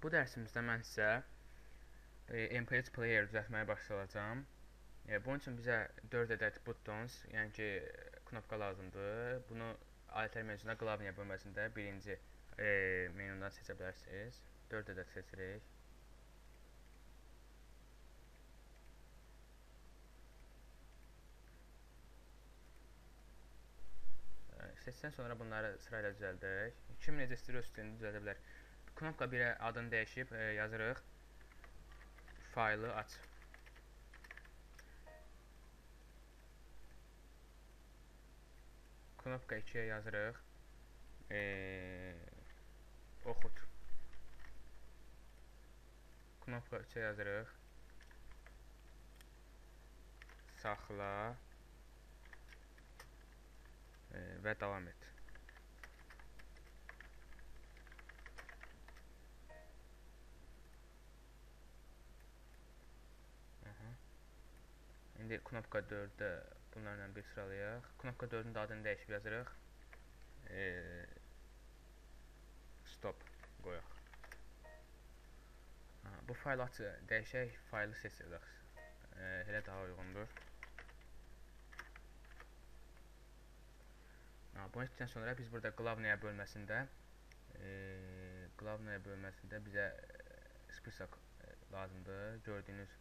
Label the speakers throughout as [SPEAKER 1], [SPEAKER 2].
[SPEAKER 1] Bu dərsimizdə mən sizə MP3 player düzəltməyə başlayacağam. Bunun üçün bizə 4 ədəd buttons, yəni ki, knopka lazımdır. Bunu alətlər menüsündə qlavniya bölməsində birinci menüdən seçə bilərsiniz. 4 ədəd seçirik. Seçdən sonra bunları sırayla düzəldək. Kim necə istəyir öz üstünü düzəldə bilər. Knopka 1-ə adını dəyişib yazırıq. Faylı aç. Knopka 2-yə yazırıq. Oxut. Knopka 3-ə yazırıq. Saxla. Və davam et. Aha. İndi knopka 4-də bunlarla bir sıralayaq. Knopka 4-ün də adını dəyişib yazırıq. Stop qoyaq. Aha, bu fayl açı dəyişək, faylı seç yazaq. Elə daha uyğundur. Bunu etdikdən sonra biz burada qlavnaya bölməsində bizə spisok lazımdır. Gördüyünüz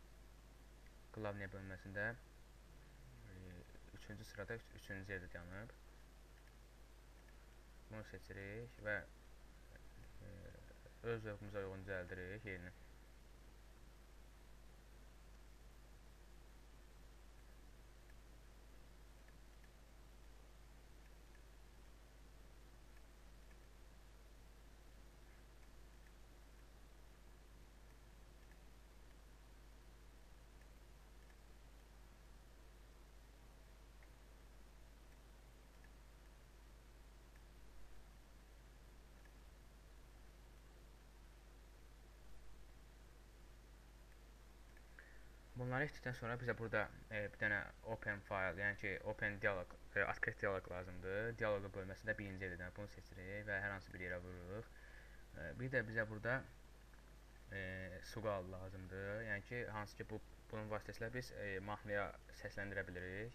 [SPEAKER 1] qlavnaya bölməsində 3-cü sırada 3-cü yerdə dayanıb. Bunu seçirik və öz zövqümüzə uyğun düzəldirik yerini. Bunları etdikdən sonra bizə burada bir dənə open file, yəni ki, open dialog, открыть dialog lazımdır. Dialoqu bölməsində birinci yerdən bunu seçirik və hər hansı bir yerə vururuq. Bir də bizə burada suqal lazımdır. Yəni ki, hansı ki, bunun vasitəsilə biz mahnıya səsləndirə bilirik.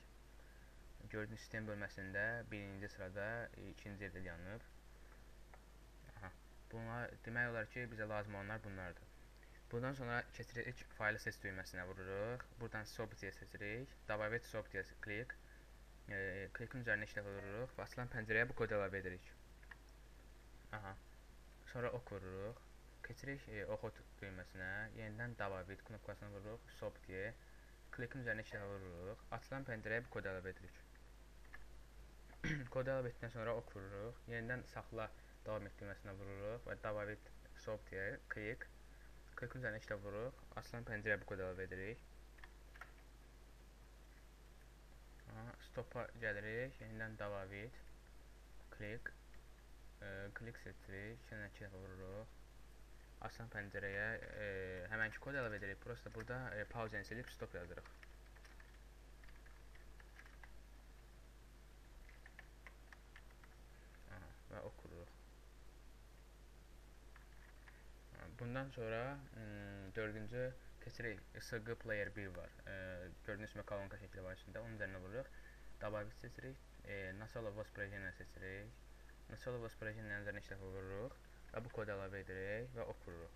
[SPEAKER 1] Gördüyünüz sistem bölməsində birinci sırada ikinci yerdə yanıb. Aha. Bunlar, demək olar ki, bizə lazım olanlar bunlardır. Bundan sonra keçirik, faylı seç düyməsinə vururuq. Buradan Sobtiyə seçirik. Добавить Sobtiyə klik. Klikin üzərinə iki dəfə vururuq və açılan pəncərəyə bu kodu əlavə edirik. Aha. Sonra ok vururuq. Keçirik oxut düyməsinə. Yenidən Добавить knopkasına vururuq. Sobtiyə. Klikin üzərinə iki dəfə vururuq. Açılan pəncərəyə bu kodu əlavə edirik. Kodu əlavə etdikdən sonra ok vururuq. Yenidən saxla davam et düyməsinə vururuq və Добавить Sobtiyə klik. Klikin üzərinə iki dəfə vururuq. Açılan pəncərəyə bu kodu əlavə edirik. Stopa gəlirik. Yenidən Добавить. Klik. Klik seçirik. Yenə iki dəfə vururuq. Açılan pəncərəyə həmənki kod əlavə edirik. Prosta burada pauzəni silib stop yazırıq. Aha, və okuruq. Bundan sonra dördüncü keçirik. SG Player 1 var. Gördüyünüz kimi kolonka şəkli var üstündə. Onun üzərinə vururuq. Добавить seçirik. Начало воспроизведения seçirik. Начало воспроизведения üzərinə iki dəfə vururuq və bu kodu əlavə edirik və ok vururuq.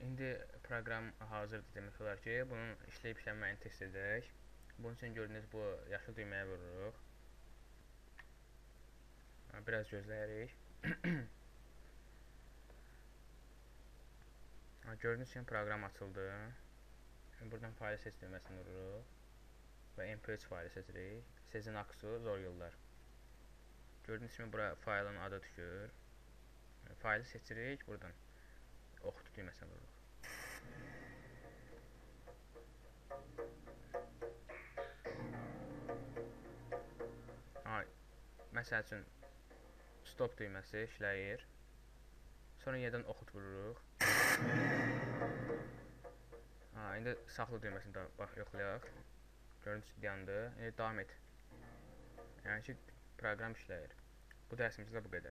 [SPEAKER 1] İndi proqram hazırdır demək olar ki, bunun işləyib işlənməyini test edək. Bunun üçün gördüyünüz bu yaşıl düyməyə vururuq. Biraz gözləyirik. Gördüyünüz kimi proqram açıldı. Buradan faylı seç düyməsini vururuq və MP3 faylı seçirik. Sezen Aksu Zor Yıllar. Gördüyünüz kimi bura faylın adı düşür. Faylı seçirik, buradan oxutu düyməsini vururuq. Məsəl üçün stop düyməsi işləyir. Sonra yenidən oxut vururuq. İndi saxla düyməsini də bax yoxlayaq. Gördüyünüz kimi dayandı. İndi davam et. Yəni ki, proqram işləyir. Bu dərsimizdə bu qədər.